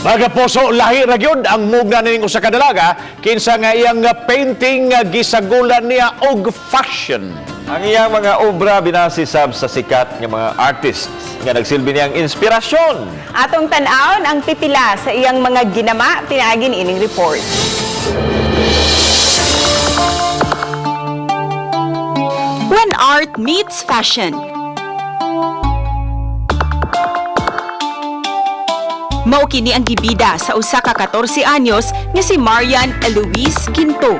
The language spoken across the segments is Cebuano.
Mga puso, lahi ra gyud ang mugna nining usa ka dalaga kinsa nga iyang painting nga gisagulan niya og fashion. Ang iyang mga obra binase sab sa sikat nga mga artists nga nagsilbi niyang inspirasyon. Atong tan-awon ang pipila sa iyang mga ginama pinaagi ining report. When art meets fashion. Mao kini ang gibida sa usa ka 14 anyos nga si Marian Eloise Quinto.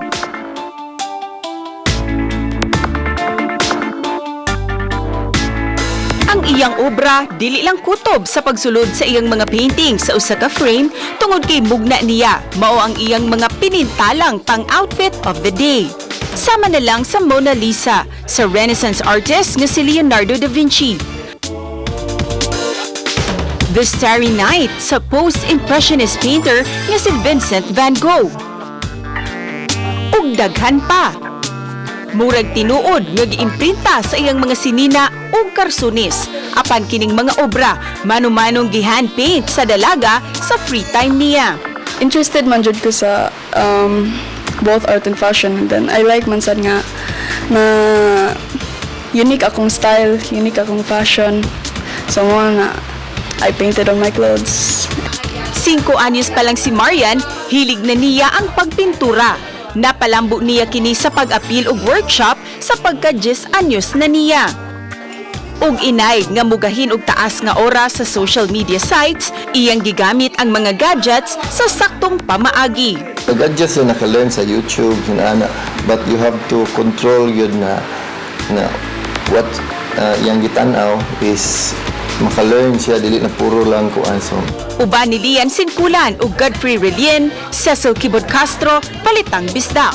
Ang iyang obra dili lang kutob sa pagsulod sa iyang mga painting sa usa ka frame tungod kay mugna niya mao ang iyang mga pinintalang pang outfit of the day. Sama na lang sa Mona Lisa sa Renaissance artist nga si Leonardo da Vinci. The Starry Night sa post-impressionist painter nga si Vincent van Gogh. Ug daghan pa. Murag tinuod nga giimprinta sa iyang mga sinina ug karsunis. Apan kining mga obra, mano-manong gi-hand paint sa dalaga sa free time niya. Interested man jud ko sa both art and fashion, and then I like man sad nga na unique akong style, unique akong fashion. So mao na I painted on my clothes. 5 anyos pa lang si Marian, hilig na niya ang pagpintura. Napalambo niya kini sa pag-apil og workshop sa pagka 10 anyos na niya. Ug inay nga mugahin og taas nga oras sa social media sites, iyang gigamit ang mga gadgets sa saktong pamaagi. Nag-adjust na naka-learn sa YouTube, na ana, but you have to control yun na na what yang gitan-aw is maka-learn siya, dili na puro lang kuan, so Uban ni Lian Sinkulan ug Godfrey Relien, Cecil Kibod Castro, Palitang Bisdak.